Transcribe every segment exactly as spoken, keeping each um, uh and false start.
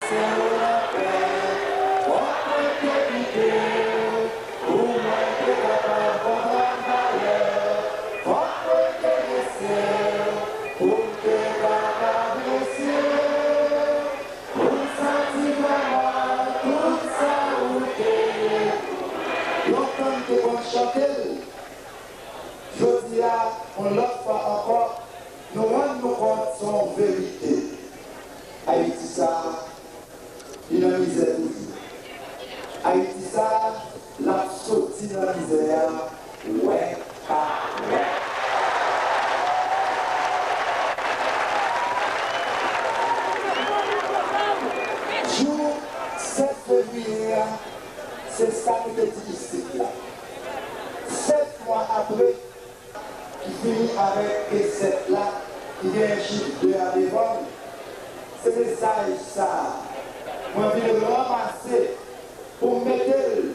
Lontan m te konn chante l. Jodi a, yon lòt fwa ankò, nou rann nou kont se yon verite. Ayiti sa a, li nan mizè toujou. Ayiti sa a, l ap soti nan mizè a, wè pa wè. Jou sèt fevriye a, se sa nou te di isit la. Sèt mwa apre, ki fini avèk de sèt la, ki genyen chif de a devan l, se mesaj sa a, mwen vin ranmase pou m mete l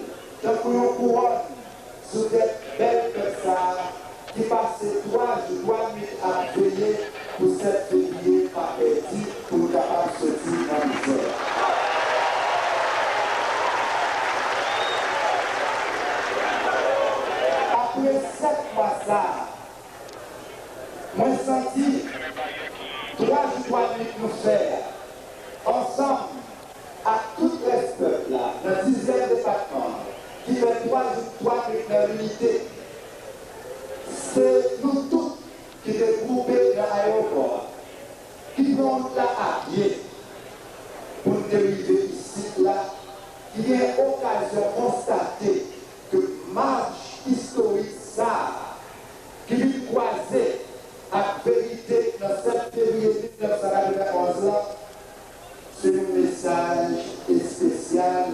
tankou yon kouwòn sou tèt bèl pèp sa a, ki pase twa jou, twa nwit ap veye pou sèt fevriye pa pèdi, pou nou kapab soti nan mizè. Apre sèt mwa sa a, mwen santi twa jou, twa nwit nou fè a, ansanm ak tout rès pèp la nan dizyèm depatman an, ki fè twa jou, twa nwit nan linite, se nou tout ki te gwoupe nan ayewopò a, ki pran wout la a pye pou n te rive isit la, ki gen okazyon konstate ke mach istorik sa a, ki vin kwaze ak verite nan sèt fevriye mil nèf san katrevenonz la, se yon mesaj espesyal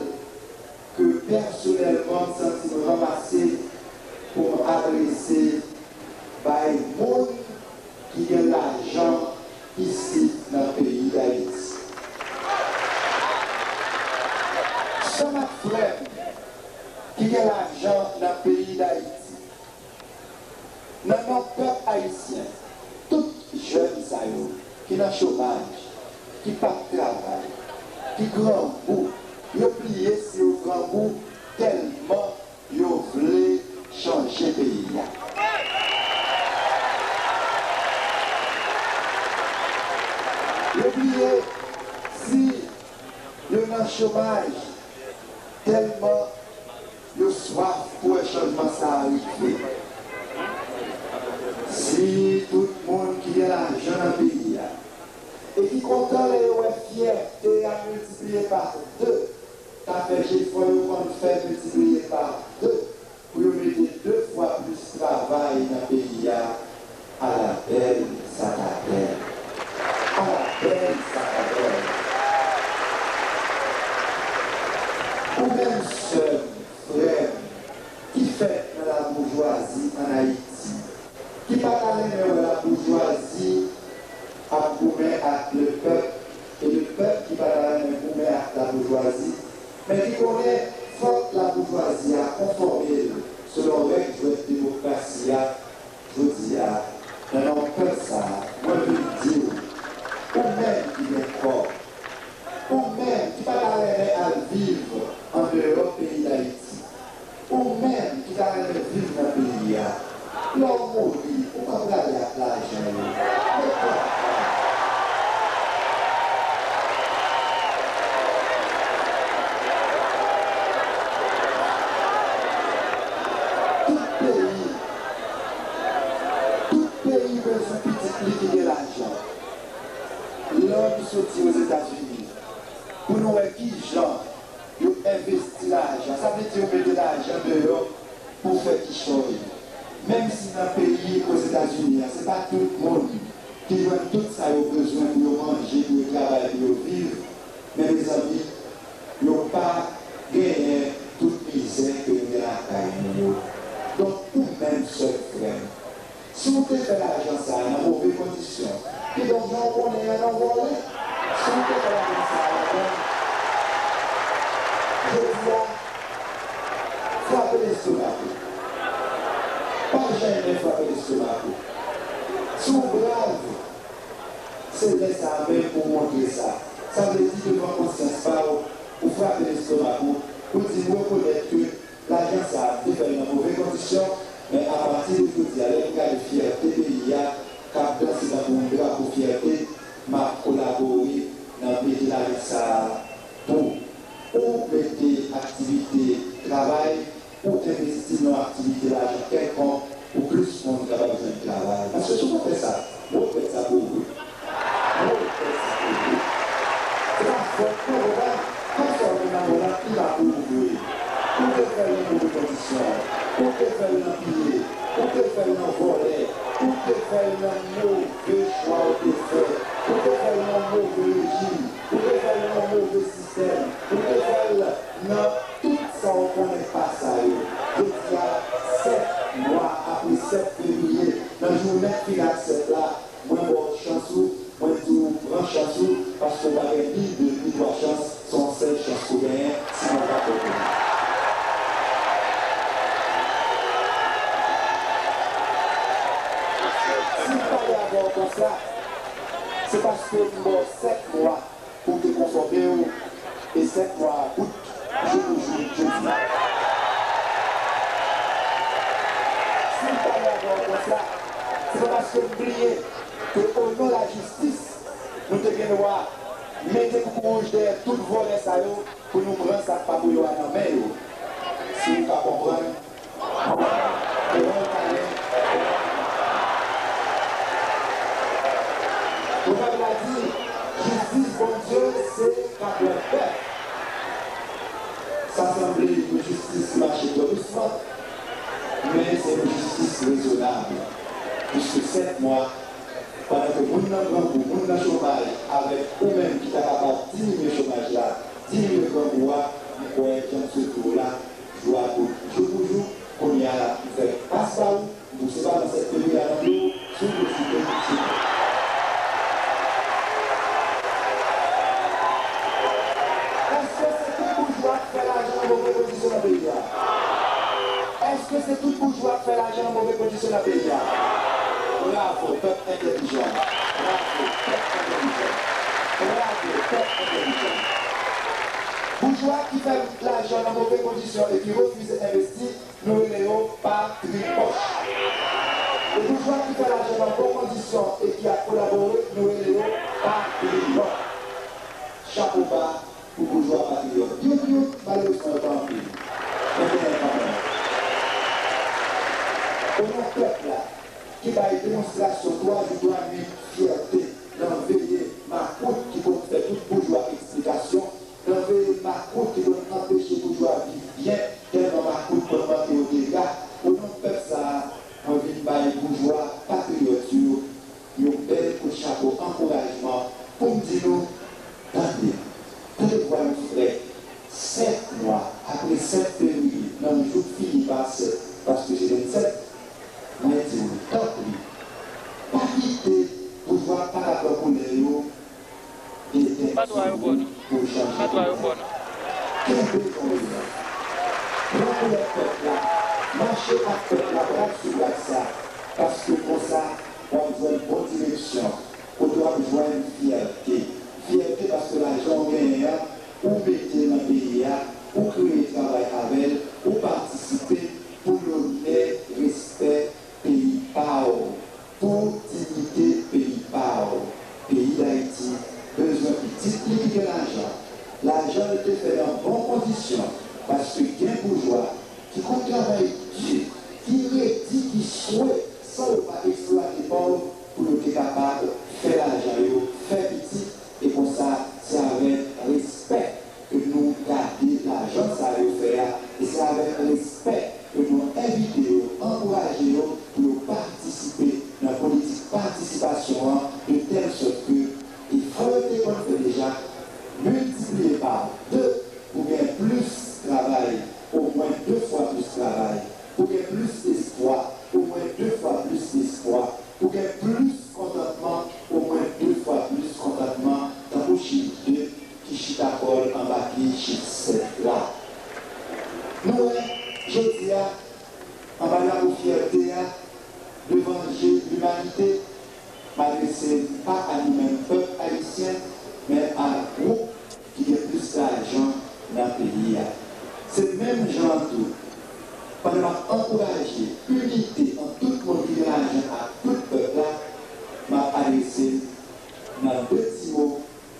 ke pèsonèlman m santi m ranmase pou m adrese bay moun ki gen lajan isit nan peyi Dayiti. Sè m ak frè m ki gen lajan nan peyi Dayiti, nan non pèp ayisyen, tout jèn sa yo ki nan chomaj, ki p ap travay, ki grangou, yo bliye si yo grangou tèlman yo vle chanje peyi a. Yo bliye si yo nan chomaj tèlman yo swaf pou wè chanjman sa a rive. Si tout moun ki gen lajan nan peyi a e ki kontan lè yo wè fyète a miltipliye pa de, ta fè jefò yo konn fè miltipliye pa de pou yo mete de fwa plis travay nan peyi a, ala bèl sa ta bèl. Ala bèl sa ta bèl. Ou menm sè m, frè m, ki fèt nan laboujwazi ann Ayiti, ki pa ta renmen wè laboujwazi ap goumen ak lepèp, e lepèp ki pa ta renmen goumen ak laboujwazi, men ki konnen fòk laboujwazi a konfòme l selon règ jwèt demokrasi a, jodi a, nan non pèp sa a, mwen vin di w, ou menm ki gen kòb, ou menm ki pa ta renmen al viv andeyò peyi Dayiti, ou menm ki ta renmen viv nan peyi a, lè w mouri, ou pa prale ak lajan yo. Men kòb la. Tout peyi, tout peyi bezwen pitit li ki gen lajan. Lè nou soti Ozetazini, pou nou wè kijan yo envesti lajan. Sa vle di yo mete lajan deyò pou fè kichòy. Menm si nan peyi Ozetazini an, se pa tout moun ki jwenn tout sa yo bezwen pou yo manje, pou yo travay, pou yo viv, men mezanmi, yo pa genyen tout mizè ke nou gen lakay nou yo. Donk, ou menm sè m, frè m, si w te fè lajan sa a nan move kondisyon, kidonk jan w konnen an nan vòlè, si w te fè lajan sa a ladan, jodi a, frape lestomak ou. Pa janmen frape lestomak ou. Si w brav, se lè sa a menm pou w montre sa. Sa vle di devan konsyans frape lestomak ou pou di m rekonèt ke lajan sa a m te fè l nan move kondisyon, men apati de jodi a, lè m gade fyète peyi a k ap danse tankou yon drapo fyète, m ap kolabore nan mete lajan sa a pou ou mete aktivite travay, ou envesti nan aktivite lajan kèlkonk pou plis moun kapab jwenn travay. Paske si w pa fè sa, mwen regrèt sa pou ou wi. Mwen regrèt sa pou ou wi. Se pa fòt mwen, konprann? Kèlkeswa ou gen nan men w la, li pa pou ou vre. Ou te fè l nan move kondisyon. Ou te fè l nan piye. Ou te fè l nan vòlè. Ou te fè l nan move chwa ou te fè. Ou te fè l nan move rejim. Ou te fè l nan move sistèm. Ou te fè l nan tout sa w konnen pa sa yo. Jodi a, sèt mwa apre sèt fevriye, nan jounen k fini ak sèt la, mwen ba w chans ou, mwen di w pran chans ou, paske w pa gen ni de ni twa chans, se yon sèl chans ou genyen, sinon w pa konprann. Si m pale avè w konsa, se paske m ba w sèt mwa pou w te konfòme w, e sèt mwa a bout jou pou jou jodi a. Si m pale avè w konsa, se pa paske m bliye ke o non lajistis, nou te gen dwa mete koukouwouj dèyè tout vòlè sa yo pou nou pran sa k pa pou yo a nan men yo. Si w ka konprann, Pwovèb la di, jistis Bondye se kapwèt pèp. Sa sanble yon jistis ki mache twò dousman, men se yon jistis rezonab. Piske sèt mwa, pandan ke moun nan grangou, moun nan chomaj, avèk ou menm ki ta kapab diminye chomaj la, diminye grangou a, m kwè jan m swete w la, jou a bout jou pou jou, kounye a la, m fè pas ba ou, m pouse balon sèt fevriye a nan pye w, si w posib, si w posib. Èske se tout boujwa k fè lajan nan move kondisyon nan peyi a? Èske se tout boujwa k fè lajan nan move kondisyon nan peyi a? Bravo, pèp entèlijan. Bravo, pèp entèlijan. Bravo, pèp entèlijan. Boujwa ki fè lajan nan move kondisyon e ki refize envesti, nou rele yo patripòch. E boujwa ki fè lajan nan bon kondisyon e ki ap kolabore, nou rele yo patriyòt. Chapo ba pou boujwa patriyòt. Youn, youn, malerezman, yo pa anpil. Men genyen kanmenm. O non pèp la, ki bay demonstrasyon twa jou twa nuit fyète nan veye makout ki konn fè tout boujwa eksplikasyon, nan veye makout ki konn anpeche boujwa viv byen, tèlman makout konn manke yo dega. O non pèp sa a, mwen vin bay boujwa patriyòt yo yon bèl kout chapo ankourajman pou m di nou, tande, tande vwa nou frè, sèt mwa apre sèt fevriye, nan yon jou k fini pa sèt, paske se vennsèt, mwen di w, tanpri, pa kite boujwa pa ka pran koulè yo, Patwa yo bon. Patwa yo bon. Kenbe konbina. Pran koulè pèp la. Mache ak pèp la, bra sou bra sa. Paske konsa, w ap jwenn bon direksyon. Kote w ap jwenn fyète. Fyète paske lajan w genyen an, ou mete nan peyi a, ou kreye travay avè l, ou patisipe pou lonè, respè, peyi pa w, pou diyite peyi pa w. Peyi Dayiti bezwen pitit li ki gen lajan. Lajan l te fè nan bon kondisyon, paske gen boujwa ki konn travay di, ki redi, ki swe, san yo pa eksplwate pa w, pou yo te kapab fè lajan yo, fè pitit, e konsa, se avèk respè ke nou gade lajan sa yo fè a, e se avèk respè ke nou envite yo, ankouraje yo pou yo patisipe nan politik patisipasyon an, de tèl sòt ke efò yo te konn fè deja, miltipliye pa de pou gen plis travay, omwen de fwa plis travay, pou gen plis espwa, omwen de fwa plis espwa, pou gen plis kontantman, omwen de fwa plis kontantman, tankou chif de ki chita kò l anba pye chif sèt la. Nou wè, jodi a, anba drapo fyète a, devan je limanite, m adrese m pa a nou menm pèp ayisyen, men a gwoup ki gen plis lajan nan peyi a. Se menm jan an tou, pandan m ap ankouraje inite ant tout moun ki gen lajan ak tout pèp la, m ap adrese m nan de ti mo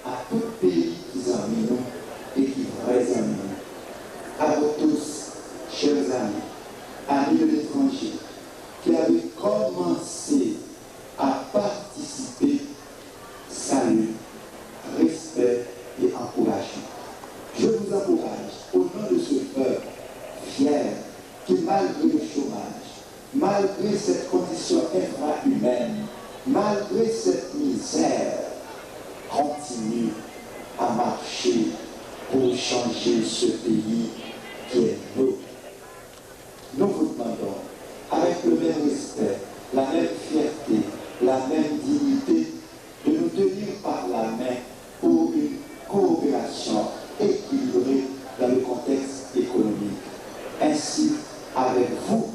a tout peyi ki zanmi nou e ki vrè zanmi nou. À vous tous, chers amis, amis de l'étranger, qui avez commencé à participer, salut, respect et encouragement. Je vous encourage au nom de ce peuple fier qui, malgré le chômage, malgré cette condition infra-humaine, malgré cette misère, continue à marcher pour changer ce pays qui est nôtre. Nous vous demandons, avec le même respect, la même fierté, la même dignité, de nous tenir par la main pour une coopération équilibrée dans le contexte économique. Ainsi, avec vous,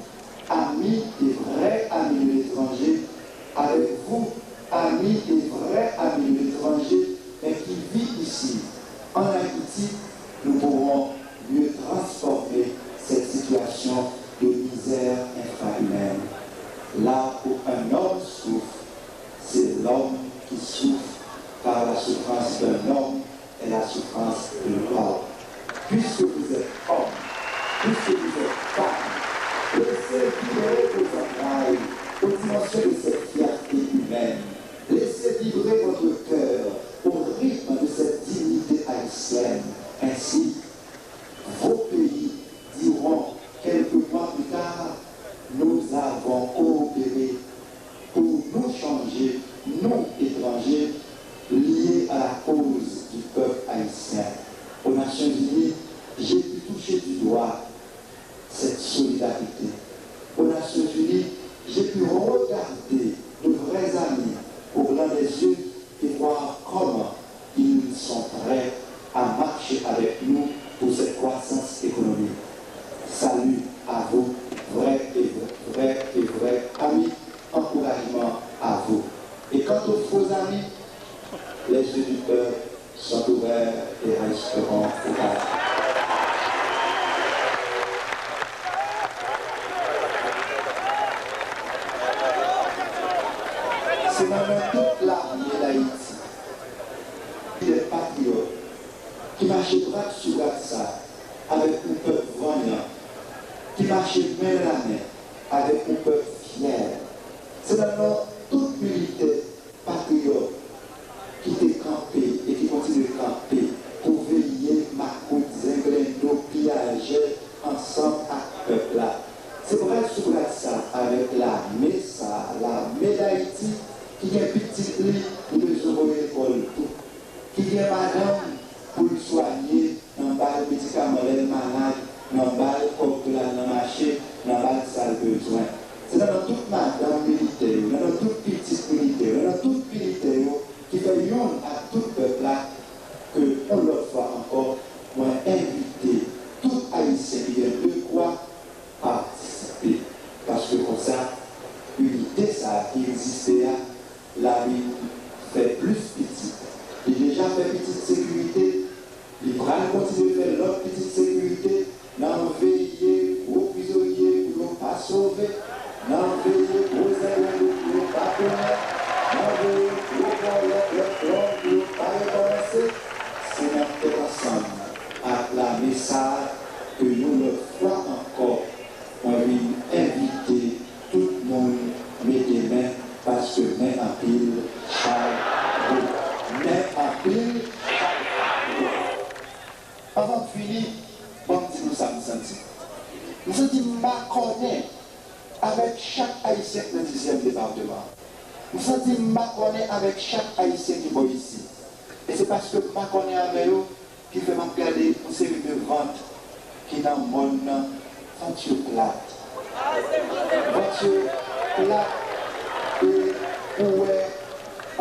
amis et vrais amis de l'étranger, avec vous, amis et vrais amis de l'étranger, mais qui vit ici, en Haïti, nous pourrons mieux transformer cette situation de misère infra-humaine. Là où un homme souffre, c'est l'homme qui souffre, car la souffrance d'un homme est la souffrance de l'homme. Puisque vous êtes homme, puisque vous êtes femme, laissez vibrer vos entrailles aux dimensions de cette fierté humaine. Laissez vibrer votre cœur au rythme de cette dignité haïtienne. Ainsi, vos pays diront quelques mois plus tard, nous avons coopéré pour nous changer, nous étrangers, liés à la cause du peuple haïtien. Aux Nations Unies, j'ai pu toucher du doigt cette solidarité. Aux Nations Unies, j'ai pu regarder de vrais amis au blanc des yeux et voir comment ils sont prêts à marcher avec nous pour cette croissance économique. Salut à vous, vrais et vrais, vrais et vrais amis, encouragement à vous. Et quant aux faux amis, les yeux du peuple sont ouverts et resteront ouverts. Se nan non tout lame Dayiti, de patriyòt ki mache bras sou bras avèk yon pèp vanyan, ki mache men nan men avèk yon pèp fyè. Se nan non tout militè patriyòt ki te kanpe e ki kontinye kanpe pou veye makout, zenglendo, piyajè ansanm ak pèp la. Se bras sou bras sa avèk lame sa, lame Dayiti ki gen pitit li, li bezwen voye lekòl tou, ki gen madanm pou l swanye, nan ba l medikaman lè l malad, nan ba l kòb pou l al nan mache, nan ba l sa l bezwen. Se nan non tout madanm militè yo, nan non tout pitit militè yo, nan non tout militè yo ki fè youn ak tout pèp la, ke yon lòt fwa ankò, mwen envite tout Ayisyen ki gen de kwa patisipe. Paske konsa, inite sa a ki egziste a, l a vin fè plis pitit. Li deja fè pitit sekirite, li pral kontinye fè lòt pitit sekirite. N ap veye gwo prizonye pou yo pa sove. N ap veye gwo zenglendo pou yo pa tounen. N ap veye gwo vòlè, lòt vòlè pou yo pa rekòmanse. Se nan tèt ansanm ak lame sa a ke yon lòt fwa ankò, mwen vin envite tout moun mete men, paske men anpil, chay gwo. Men anpil, chay gwo. Anvan m fini, ban m di nou sa m santi. M santi m makònen avèk chak Ayisyen k nan dizyèm depatman. M santi m makònen avèk chak Ayisyen ki bò isit. E se paske m makònen avè yo ki fè m ap gade yon seri de vant ki nan mòn nan, vant yo plat. Vant yo plat, e ou wè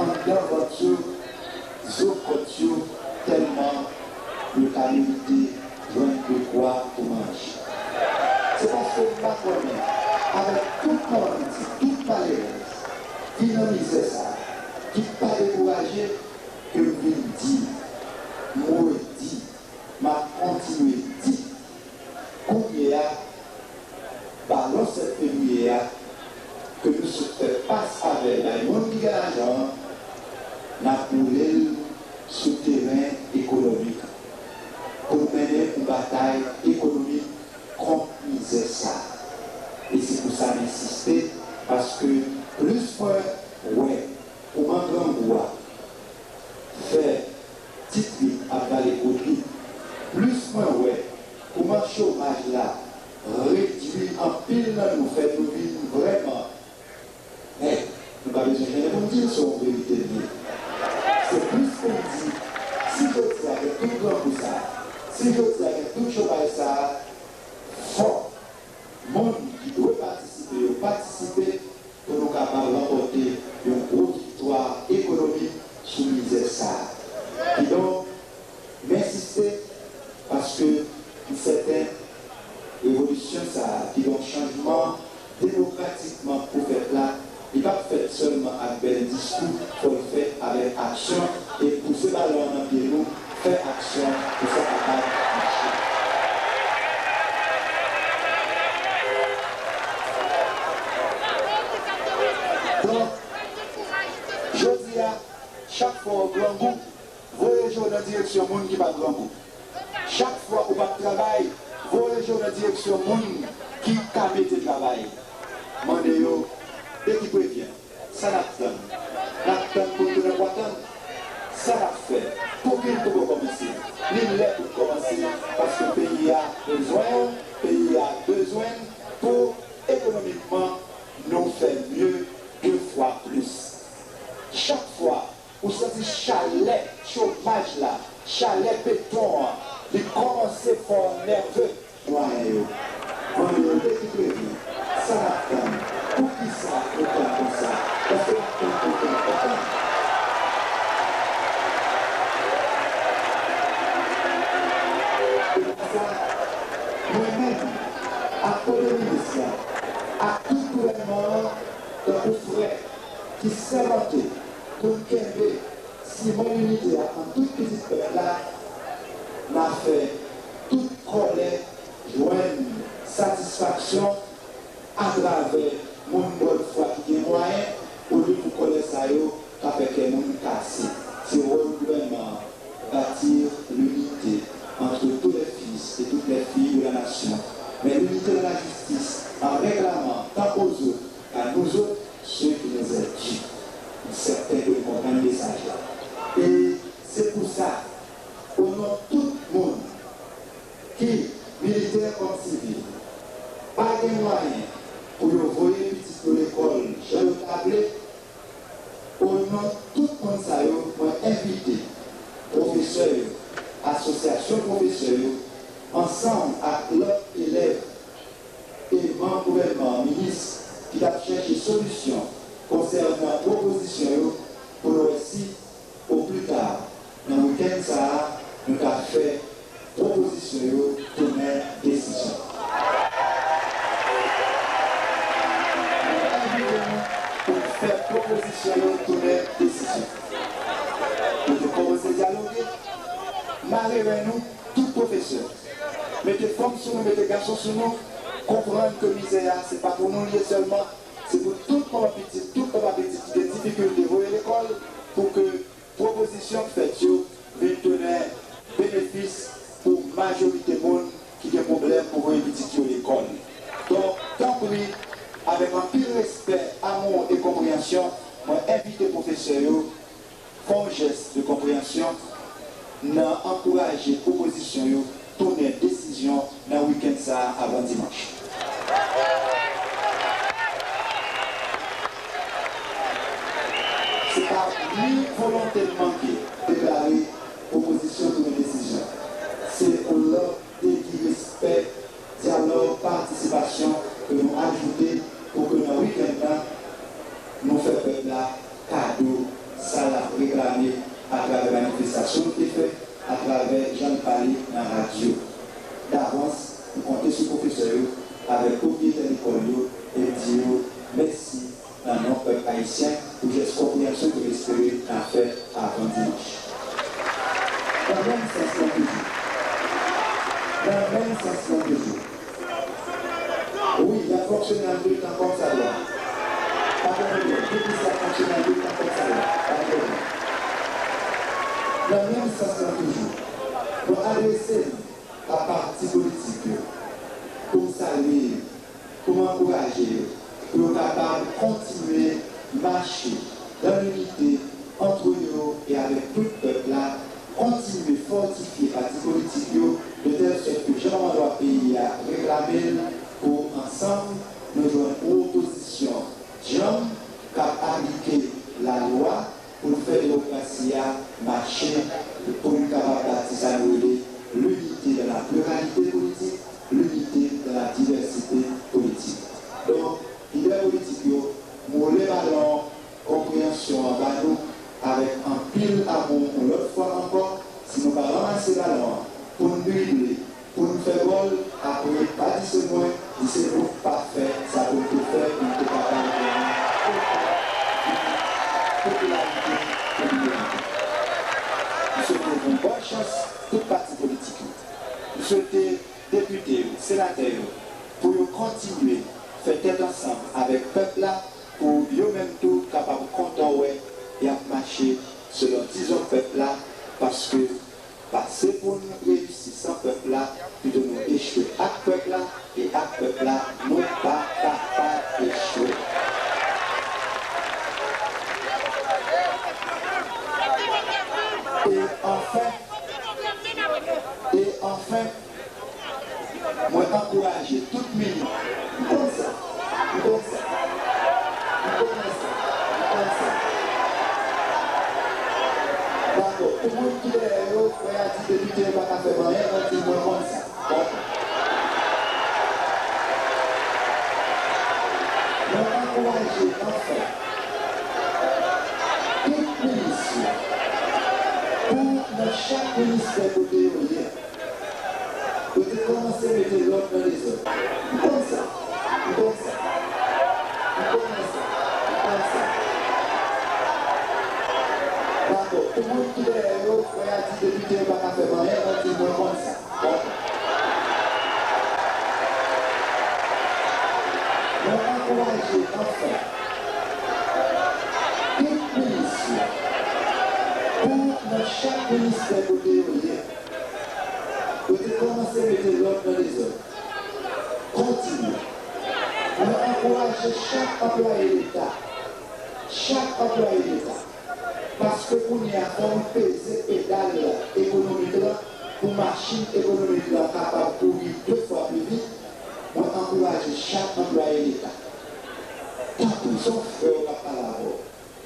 anndan vant yo, zo kòt yo, tèlman yo ta merite jwenn dekwa pou manje. Se paske m makònen avèk tout malandi, tout malerèz ki nan mizè sa a, ki pa dekouraje, ke m vin di, m redi, m ap kontinye la redwi anpil nan nou, fè nou vin vrèman nèg. Nou pa bezwen jennen pou n di l se yon verite l ye. Se plis pou n di, si jodi a gen tout grangou sa a, si jodi a gen tout chomaj sa a, fòk moun ki dwe patisipe yo patisipe pou nou kapab ranpòte yon gwo viktwa ekonomik sou mizè sa a. Kidonk, m ensiste paske m sèten revolisyon sa a, kidonk chanjman demokratikman k pou fèt la, li p ap fèt sèlman ak bèl diskou, fò l fèt avèk aksyon e pouse balon an nan pye nou, fè aksyon pou sa kapab mache. Donk, jodi a, chak fwa w grangou, voye je w nan direksyon moun ki pa grangou. Chak fwa ou p ap travay, voye je w nan direksyon moun ki ka mete travay. Mande yo, de qui prévient? Sa n ap tann? N ap tann pou n tounen kwa tann? Sa n ap fè? Pouki n poko kòmanse? Li lè pou n kòmanse, paske peyi a bezwen w, peyi a bezwen n pou ekonomikman nou fè mye de fwa plis. Chak fwa ou santi chalè chomaj la, chalè beton an, li kòmanse fè w nève, Mwayen yo. Mande yo de ki prevyen. Sa n ap tann? Poukisa nou tann konsa? Èske n ap tann pou tann kontan? E konsa, mwen menm, ak premye minis la, ak tout gouvènman an, tankou frè ki sèmante pou n kenbe simen linite a ant tout pitit pèp la, n a fè tout kòlè jwenn satisfaksyon atravè moun bòn fwa ki gen mwayen, olye pou kòlè sa yo ka fè kè moun kase. Se wòl gouvènman an, bâtir l'unité entre tous les fils et toutes les filles de la nation. Mais l'unité dans la justice, en réclamant tant aux autres qu'à nous autres, ce qui nous est dû. M sèten ke n konprann mesaj la. E se pou sa, o non tout moun, ki militè kòm sivil, pa gen mwayen pou yo voye pitit yo lekòl jan yo ta vle, o non tout moun sa yo, mwen envite pwofesè yo, asosyasyon pwofesè yo, ansanm ak lòt elèv e manm gouvènman an, minis ki t ap chèche solisyon konsènan pwopozisyon yo pou n wè si, o pli ta, nan wikenn sa a, nou ka fè pwopozisyon yo tounen desizyon. Mwen envite nou pou n fè pwopozisyon yo tounen desizyon. Nou te kòmanse dyaloge, mare ren nou, tout pwofesè. Mete fanm sou nou, mete gason sou nou, konprann ke mizè a, se pa pou nou l ye sèlman, se pou tout manman pitit, tout papa pitit ki gen difikilte voye lekòl, pou ke pwopozisyon k fèt yo vin tounen benefis pou majorite moun ki gen pwoblèm pou voye pitit yo lekòl. Donk, tanpri, avèk anpil respè, amou e konpreyansyon, mwen envite pwofesè yo fè yon jès de konpreyansyon nan ankouraje pwopozisyon yo tounen desizyon nan wikenn sa a avan dimanch. Se pa ni volonte n manke deklare pwopozisyon tounen desizyon. Se yon lòd degi respè, dyalòg, patisipasyon ke nou ajoute pou ke nan wikenn nan, nou fè pèp la kado sa l ap reklame atravè manifestasyon l te fè, atravè jan l pale nan radyo. Davans, m konte sou pwofesè yo avèk pwopriyetè lekòl yo e m di yo mèsi nan non pèp ayisyen pou jès konpreyansyon ke m espere n a fè avan dimanch. Nan menm sans lan toujou. Nan menm sans lan toujou. Wi, y ap fonksyone an de tan kòmsadwa. Pa gen pwoblèm. Depi se ap fonksyone an de tan kòmsadwa, pa gen pwoblèm. Nan menm sans lan toujou, mwen adrese m a pati politik yo pou m salye yo, pou m ankouraje yo, pou yo kapab kontinye mache dans l'unité entre yo e avèk tout pèp la, kontinye fòtifye pati politik yo, de tèl sòt ke jan manman dwa peyi a reklame pou n drible, pou n fè gòl, apre pa di se mwen, di se nou k pa fè sa pou n te fè pou n te kapab genyen otan popilarite pou nou merite. M swete nou bòn chans, tout pati politik yo. M swete depite yo, senatè yo, pou yo kontinye fè tèt ansanm avèk pèp la, pou yo menm tou kapab kontan wè y ap mache selon dizon pèp la, paske pa se pou n reyisi san pèp la, pito nou echwe ak pèp la, e ak pèp la, nou pa kapab echwe. E anfen, e anfen, mwen ankouraje tout minis. M konn sa. M konn sa. M konnen sa. M konn sa. Dakò. Pou moun ki dèyè yo, frè a di depite yo pa ka fè m anyen, mwen di mwen konn sa. Dakò. Mwen ankouraje anfen tout minis yo pou nan chak ministè kote yo ye, yo te kòmanse mete lòd nan dezòd. M konn sa. M konn sa. M konnen sa. M konn sa. Dakò. Pou moun ki dèyè yo, frè a di depite yo pa ka fè m anyen, mwen di mwen konn sa. Dakò. Mwen ankouraje anfen tout minis yo pou nan chak ministè kote yo ye, yo te kòmanse mete lòd nan dezòd. Kontinye. Mwen ankouraje chak anplwaye Leta, chak anplwaye Leta, paske kounye a fò nou peze pedal ekonomik la pou machin ekonomik la kapab kouri de fwa pli vit. Mwen ankouraje chak anplwaye Leta, tankou se yon frè w k ap pale avè w,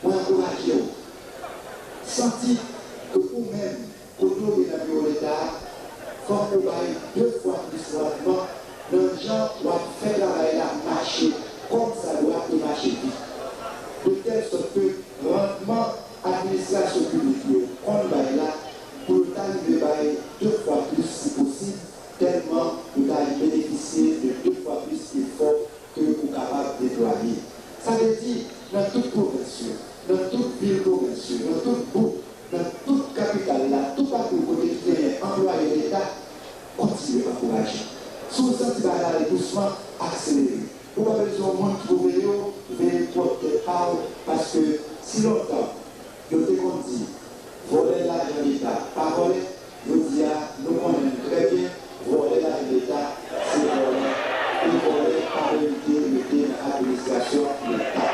mwen ankouraje w. Santi ke ou menm, kote w ye nan biwo Leta a, fòk ou bay de fwa plis randman nan jan w ap fè travay la mache kòmsadwa e mache vit. De tèl sòt ke randman administrasyon piblik yo konn bay la, pou yo ta rive bay de fwa plis si posib, tèlman yo ta benefisye de de fwa plis efò ke ou kapab deplwaye. Sa vle di, nan tout pwovens yo, nan tout vil pwovens yo, nan tout bouk, nan tout kapital la, toupatou kote ki genyen anplwaye Leta, kontinye ankouraje. Si w santi bagay la al dousman, akselere. Ou pa bezwen yon moun ki pou veye w, veye pwòp tèt pa w, paske si lontan yo te konn di, vòlè lajan Leta pa vòlè, jodi a, nou konnen l trè byen, vòlè lajan Leta, se vòlè, e vòlè pa merite rete nan administrasyon Leta.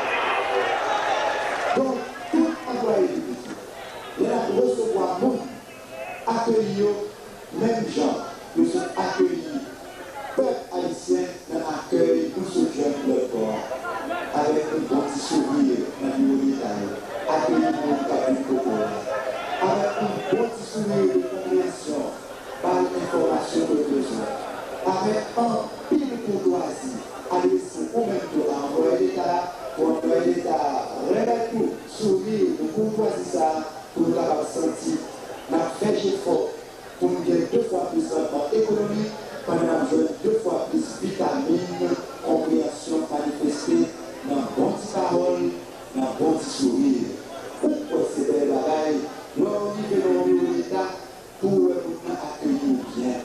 Donk, tout anplwaye piblik yo, lè n ap resevwa moun, akeyi yo menm jan yo sot akeyi pèp ayisyen nan akèy nou sot jwenn lòt bò a, avèk yon bon ti souri nan biwo Leta yo, akeyi moun k ap vin kote w la, avèk yon bon ti souri de konpreyansyon, bay enfòmasyon ke w bezwen, avèk anpil koutwazi, adrese ou menm tou a anplwaye Leta a, pou anplwaye Leta a remèt ou souri de koutwazi sa a, pou nou kapab santi n ap fè jefò pou n gen de fwa plis randman ekonomik, pandan n ap jwenn de fwa plis vitamin konpreyansyon manifeste nan bon ti pawòl, nan bon ti souri. Ou kwè se bèl bagay lè w rive nan yon biwo Leta pou w wè moun nan akeyi w byen?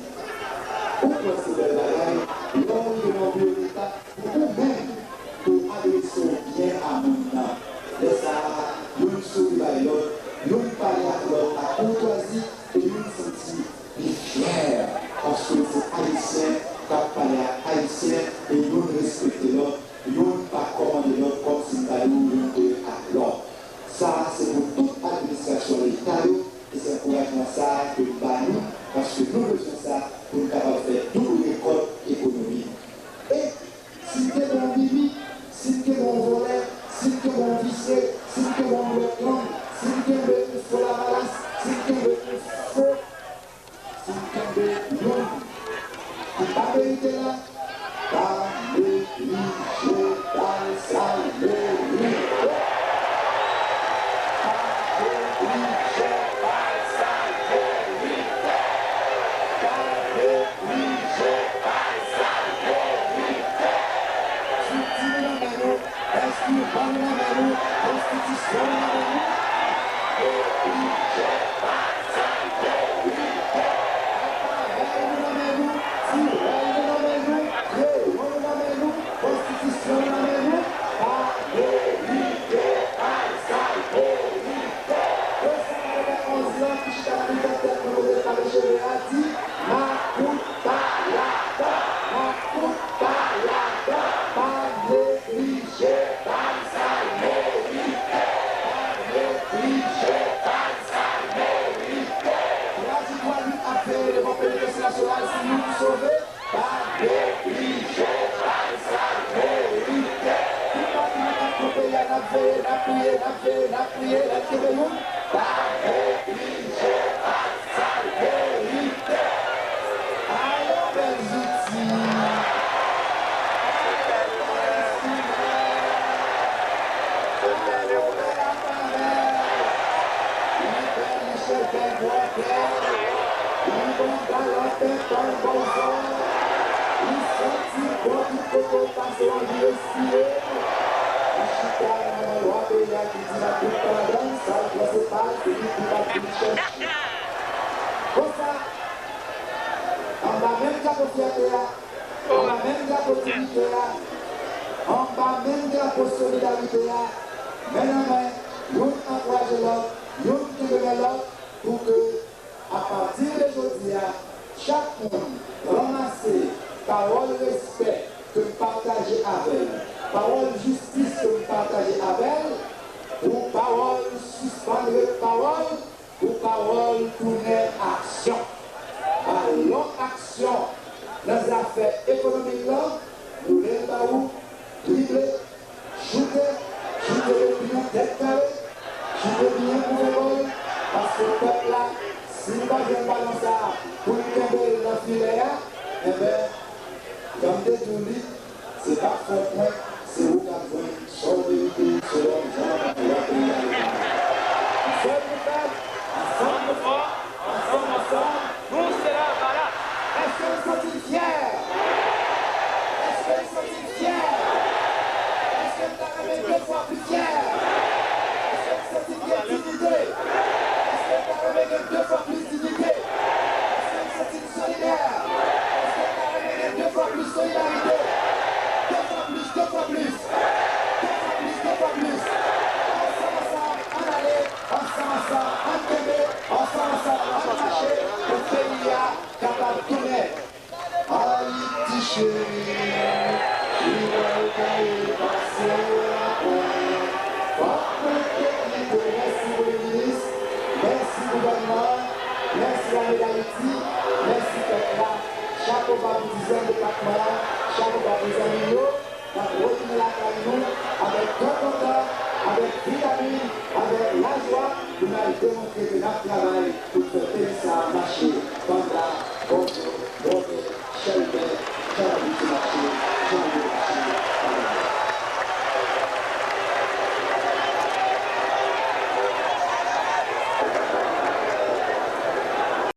Ou kwè se bèl bagay lè w rive nan yon biwo Leta pou ou menm, pou w adrese w byen a moun nan? Lè sa a, youn souri bay lòt, youn pale ak lòt ak koutwazi, e youn santi li fyè paske l se Ayisyen k ap pale ak Ayisyen, e youn respekte lòt, youn pa kòmande lòt kòmsi m ta di w youn te ak lòt. Sa a se pou tout administrasyon Leta yo, e se ankourajman sa a ke m ba nou, paske nou bezwen sa pou n kapab fè doub rekòt ekonomik. E si n kenbe yon bibi, si n kenbe yon vòlè, si n kenbe yon visye, si n kenbe yon lòt lang, si n kenbe yon fo lavalas, si n kenbe yon fo, si n kenbe yon ki pa merite la, pa neglije ba l sa l merite. Pa neglije ba l sa l merite. Pa Nasyonal, si youn sove, pa neglije bay sa l merite. Tout patriyòt k ap nan peyi a, n ap veye, n ap priye, n ap veye, n ap priye, lè n kenbe youn, pa neglije bay sa l merite. Ayo, bèl zouti. Ayo, bèl aparèy. Li bèl, li cheve, bèl bwòdè. Li bon galòp, bèl bòzò. Li santi bon tout kote w pase, w anvi respire. Li chita nan men lwa peyi a ki di l ap tout tan ladan l, sa l pran se pa l, se li ki va vin chèche. Konsa, anba menm drapo fyète a, anba menm drapo diyite a, anba menm drapo solidarite a, men nan men, youn ankouraje lòt, youn kenbe men lòt, pou ke, apati de jodi a, chak moun ranmase pawòl respè ke m pataje avè l, pawòl jistis ke m pataje avè l, pou pawòl sispann ret pawòl, pou pawòl tounen aksyon. Balon aksyon nan zafè ekonomik lan, boule l ba ou, drible, choute, choute depi nan tèt kare, choute byen pou fè gòl, paske pèp la, si nou pa jwenn balon sa a pou n kenbe l nan filè a, enben, jan m te di w li, se pa fòt mwen, se ou k ap jwenn sa w merite selon jan w ap jwe peyi a. Ansanm nou fèb, ansanm nou fò, ansanm, ansanm, nou se la bala. Èske n santi n fyè? Èske n santi n fyè? Èske n ta renmen de fwa pli fyè? Èske n santi n gen diyite? Èske n ta renmen gen de fwa plis diyite? Èske n santi n solidè? Èske n ta renmen gen de fwa plis solidarite? De fwa plis, de fwa plis. De fwa plis, de fwa plis. Ansanm, ansanm, ann ale. Ansanm, ansanm, ann kenbe. Ansanm, ansanm, ann mache pou peyi a kapab tounen. Ayiti cheri.